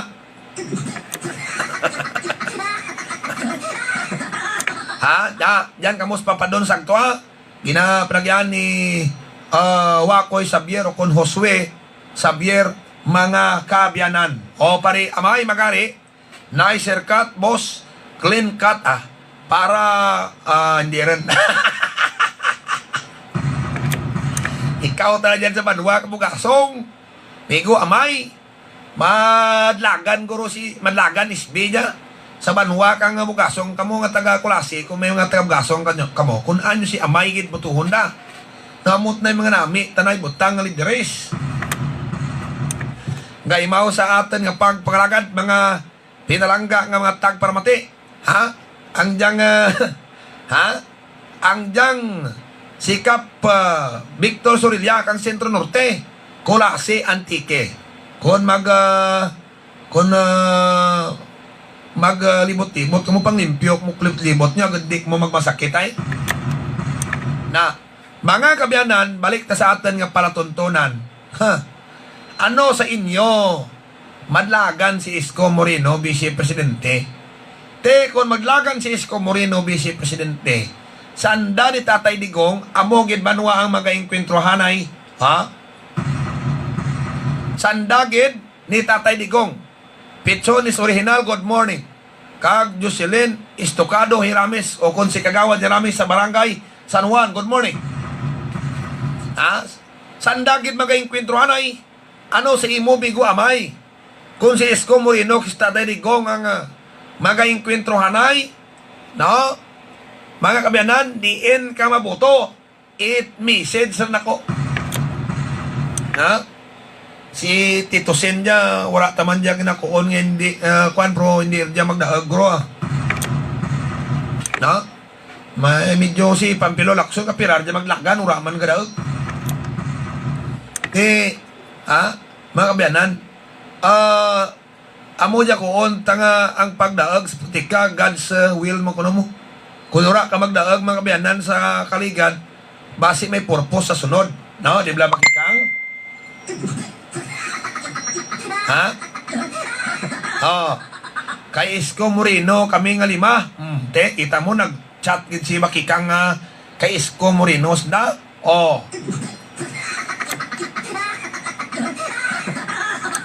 Ha? Da, diyan kamo sa Papa Don's agto, ha? Ginapanagyan ni, ah, Wakoy Xavier o kon Josue Xavier, mga kaabyanan. O, pare, amay, magari, nicer cut, boss, clean cut, ah. Para, ah, hindi rin. Ikaw talaga dyan sa banwa, kabugasong. Migo, amay. Madlagan, guro, si, madlagan, S B niya. Sa banwa kang Bugasong, kamo nga taga Culasi, kung may mga taga Bugasong kanyo, kamo, kun anyo si amay gid butuhon da. Namot na yung mga nami, tanay butang nga lideres. Gaimaw sa aton nga pagpangalagad, mga pinalangga nga mga tagparamati. Ha? Ang diyang, ah, ha? Ang diyang si Kap, ah, Victor Sorilla kang Centro Norte, Culasi, Antique. Kon mag, ah, kon, ah, mag, ah, libot-libot kamo, panglimpyo mo, libot-libot niya, gud di mo magmasakit ay. Na, mga kaabyanan, balik ta sa aton nga palatuntunan. Ha? Ano sa inyo? Madlagan si Isko Moreno, Vice Presidente. Te, kon madlagan si Isko Moreno, Vice Presidente, sanda ni Tatay Digong, amo gid banwa ang magaengkwentruhanay, ha? Sanda gid ni Tatay Digong. Pichones Original, good morning. Kag Jocelyn Estocado Hiramis, o kon si Kagawad Hiramis sa Barangay San Juan, good morning. Ha? Sanda gid magaengkwentruhanay. Ano sa imo, Bigo Amay? Kung si Isko Moreno, kista Tatay Digong ang, ah, magaengkwentruhanay, no? Mga kaabyanan, diin ka mabuto, it message na nako. Ha? Si Tito Sen dya, wala taman dya ginakuon nga hindi, ah, kwan, bro, hindi dya magdaag, bro, ah. No? Ma-, eh, medyo si Pampilo Lacson, kapirar dya maglagan, wala man gadaag. Eh, ha? Mga kaabyanan, ah, amo dya kuon ta nga ang pagdaag sa politika, God's, uh, will mo kuno mo. Kung wala ka magdaag, mga kaabyanan, sa kaligad, basi may purpose sa sunod. No? Di ba, Bakikang? Ha? Oh. Kay Isko Moreno, kami nga lima. Hmm, te, kita mo, nag-chat gid si Bakikang nga kay Isko Moreno, da? Oh.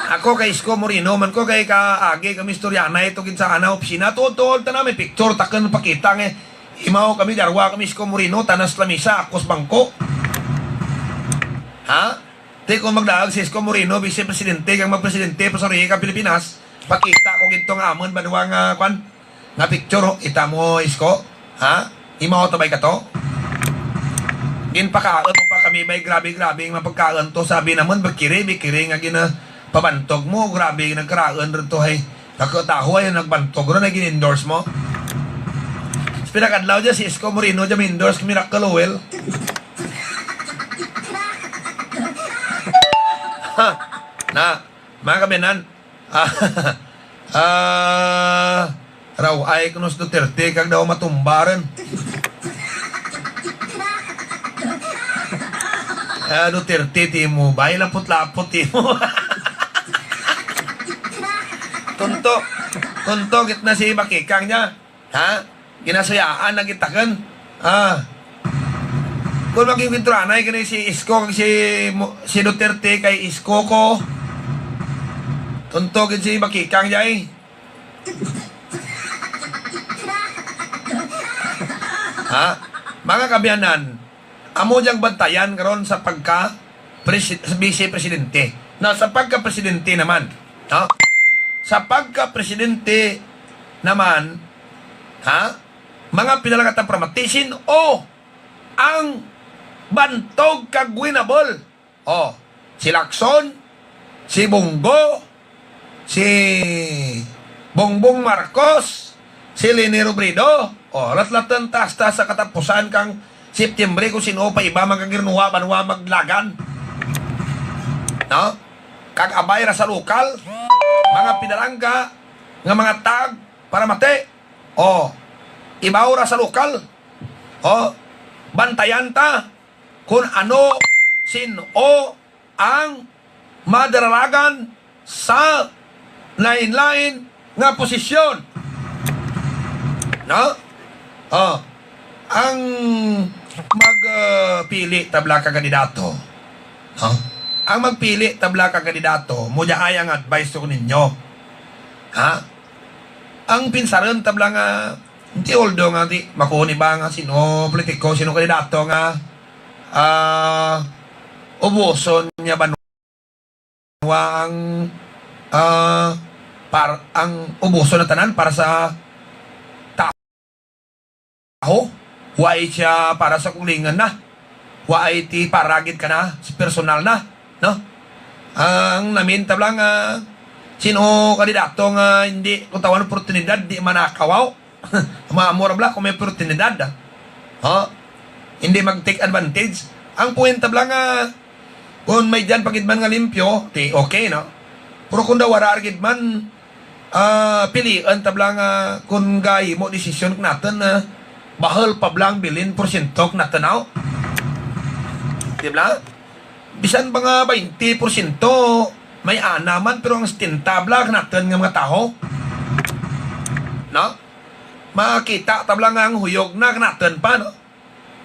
Ako kay Isko Moreno man ko, kay kaagi kami istoryanay to gid sa ana opisina. Tuod-tuod ta na, may picture, takon pakita nga imaw kami, darwa kami Isko Moreno, tanan sa lamisa, ako sa bangko. Ha? Te, kung magdaag si Isko Moreno, Vice Presidente, kag magpresidente pa sa Republika Pilipinas, pakita ko gid to nga amon banwa nga, kwan, nga picture, oh. Kita mo, Isko? Ha? Imaw ta bay ka to? Ginpakaon mo pa kami bay, grabe, grabe nga mapagkaon to. Sabi naman, bakiri, bakiri nga gina-, pabantog mo, grabe, nagkaraon rin to, hay. Kakataho ay nagbantog ron, ay gin-endorse mo. Sa pinakadlaw dyan, si Isko Moreno dyan, endorse kami, Raquel Lowell. Ha? Na, mga kabiyanan, ah, ah, raw ay kuno si Duterte kag daw matumbaran. Ah, Duterte, timo, bay, lapot-lapot, timo. Tunto, tunto, gitna si Bakikang niya. Ha? Ginasuyaan na kita kan. Ah. Kung mag-enkwentro anay kini si Isko kag si Mo-, si Duterte kay Isko ko. Tunto gid si Bakikang, jay. Ha? Mga kaabyanan, amo diyang bantayan karon sa pagka presi-, sa vice presidente. Na sa pagka presidente naman, no? Sa pagka presidente naman, ha? Mga pinalangatan para matisin o ang bantog kag winnable. Oh, si Lacson, si Bong Go, si Bongbong Marcos, si Leni Robredo. Oh, latlaton ta hasta sa katapusan kang September kung sino pa iba magagirnuwa banwa maglagan. No? Kag abay ra sa lokal, mga pinalangga nga mga tag para mati. Oh, ibaw ra sa lokal. Oh, bantayan ta kung ano, sin-o ang madaralagan sa lain-lain nga posisyon. No? Oh, ang mag, ah, pili tabla ka kandidato. No? Ang magpili tabla ka kandidato, mo diay ang advice ko ninyo. Ha? Ang pinsaron tabla nga, hindi, although nga di, makuha ni ba nga sino politiko, sino kandidato nga, ah, ubuson niya banwa ang, ah, par-, ang ubuson na tanan para sa tao. Wa siya para sa kaugalingon na. Wa ay ti para gid kana sa personal na, no? Ang namin tabla nga sino kandidato nga hindi ko tawan oportunidad, di manakaw. Maamo ra bala kung may oportunidad, ah. Ha? Hindi mag-take advantage. Ang point tabla nga, kung may diyan pa gid man nga limpyo, di okay, no? Pero kung daw wala ra gid man, ah, pilian tabla nga kung gahimo desisyon naton, ah, bahal pa bala ang bilin porsyento naton, aw. Di bala? Bisan pa nga baynte porsyento, may ana man, pero ang setenta bala naton nga mga tawo. No? Makita tabla nga ang huyog na naton pa, no?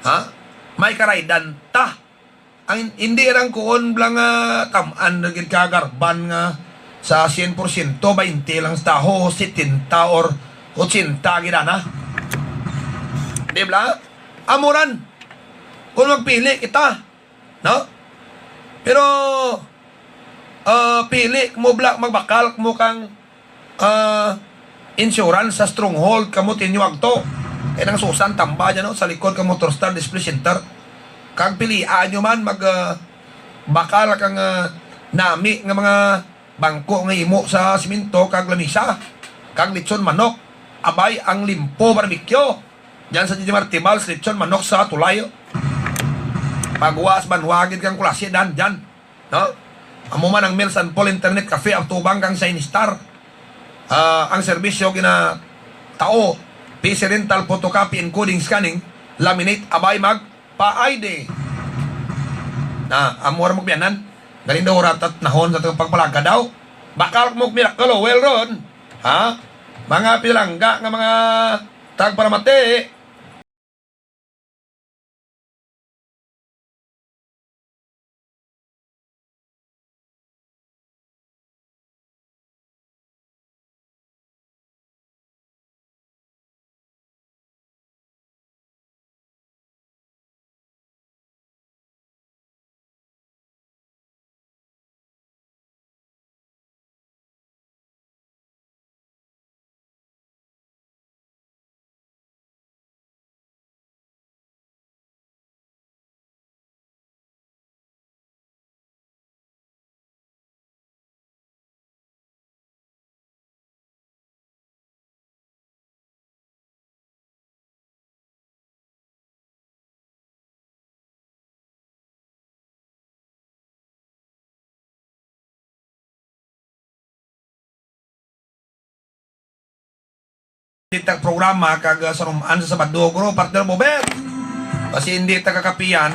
Ha? May karaydan ta. Ang hindi lang kuon bala nga tam-an ra gid ka garban nga sa sien porsyento, baynte lang sa tawo, setenta or ochenta gid ana. Di bala? Amo ran. Kung magpili kita, no? Pero, ah, pili mo bala, magbakal mo kang, ah, insurance sa Stronghold, kamo tinyo agto. Kay nang Susan tamba dyan, no? Sa likod kang Motor Star Display Center. Kag pilian nyo man, mag, ah, bakal kang, ah, nami nga mga bangko nga imo sa simento kag lamisa, kag lechon manok. Abay, ang Limpo Barbecue. Diyan sa G G Martibal, lechon manok sa tulay. Pagwas banwa gid kang Kulasi, dan, diyan. No? Amo man ang Mills and Paul Internet Cafe, atubang kang Shine Star. Ah, ang serbisyo gina tao, P C rental, photocopy, encoding, scanning, laminate, abay mag pa I D. Na, amo ra magbiyanan. Galing daw ora tat nahon sa pagpalaga daw. Bakal mo miracle, oh, well ron. Ha? Mga pilangga nga mga tagparamati. Kita programa kag, ah, sa Rumaan sa Sabado, guro, partner Bobet. Kasi hindi ta kakapian.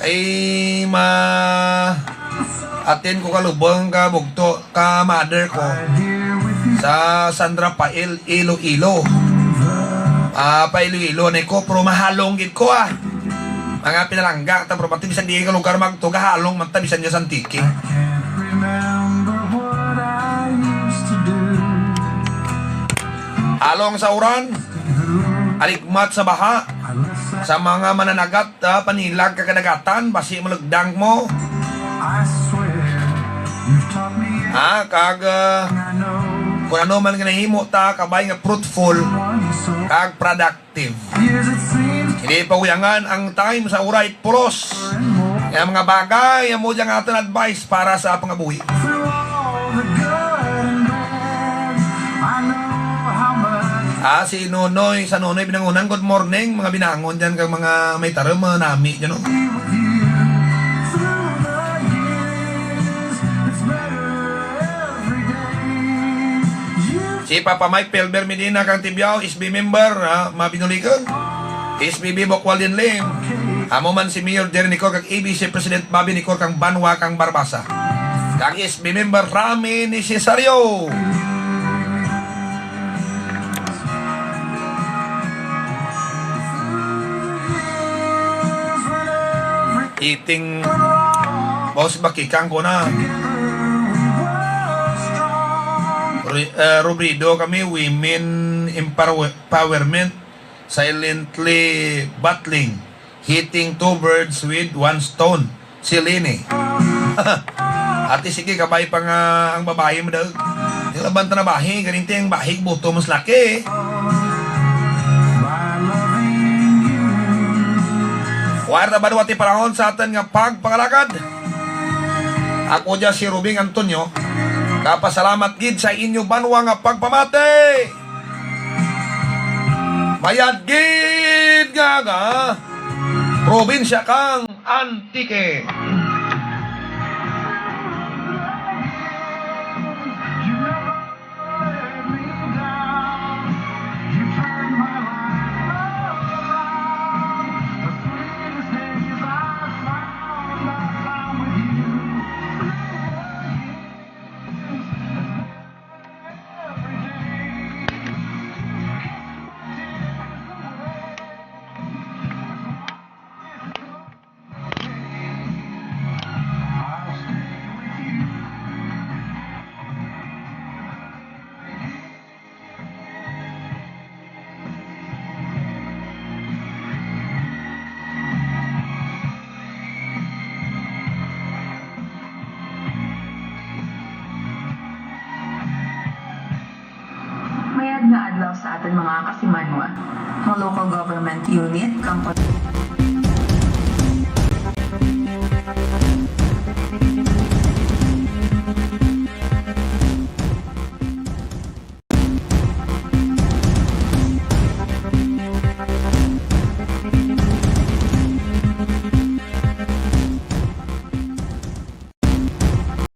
Ay, ma-attend ko ka lubong ka bugto ka mother ko sa San Rafael, Iloilo. Ah, pa Iloilo na ko, pero mahalong gid ko, ah. Mga pinalangga ta, pero pati bisan di ka lugar magto, gahalong man ta bisan dyan sa Antique. I can't remember what I used to do. Halong sa uran, aligmat sa baha, sa mga mananagat, ah, panilag ka kadagatan, basi malagdang mo. I swear you've taught me Ah, kag, ah, everything I know. Kung ano man nga nahimo ta, kabay nga fruitful, One so kag product active. Hindi pahuyangan ang time sa uray pulos. Kaya mga bagay, amo dyan ang aton advice para sa pangabuhi. Ah, si Nonoy, sa Nonoy Binangunan, good morning, mga binangon dyan, kag mga may tarum, mga nami dyan, no? Si Papa Mike Pelber Medina kang Tibiao, S B member, ha, Mabinuligan. S B B Bokwal Din Lim. Amo man si Mayor Jerry Nicor kag A B C President Bobby Nicor kang Banwa kang Barbaza. Kag S B member Rami ni Cesario. Eating Boss Bakikang ko na. Re-, eh, Rubrido kami, women empower-, empowerment, silently battling, hitting two birds with one stone. Si Lini. Ate, sige, kabay pa nga ang babayi mo daw. Yung laban ta na bahi, ganinti ang bahi, buto mas laki. Wala na ba, wati panahon sa aton nga pagpangalagad? Ako dyan si Rubing Antonio. Kapasalamat gid sa inyo banwa nga pagpamati. Mayad gid nga aga, probinsya kang Antique. Mayad nga adlaw sa aton mga kasimanwa, mga local government unit, kang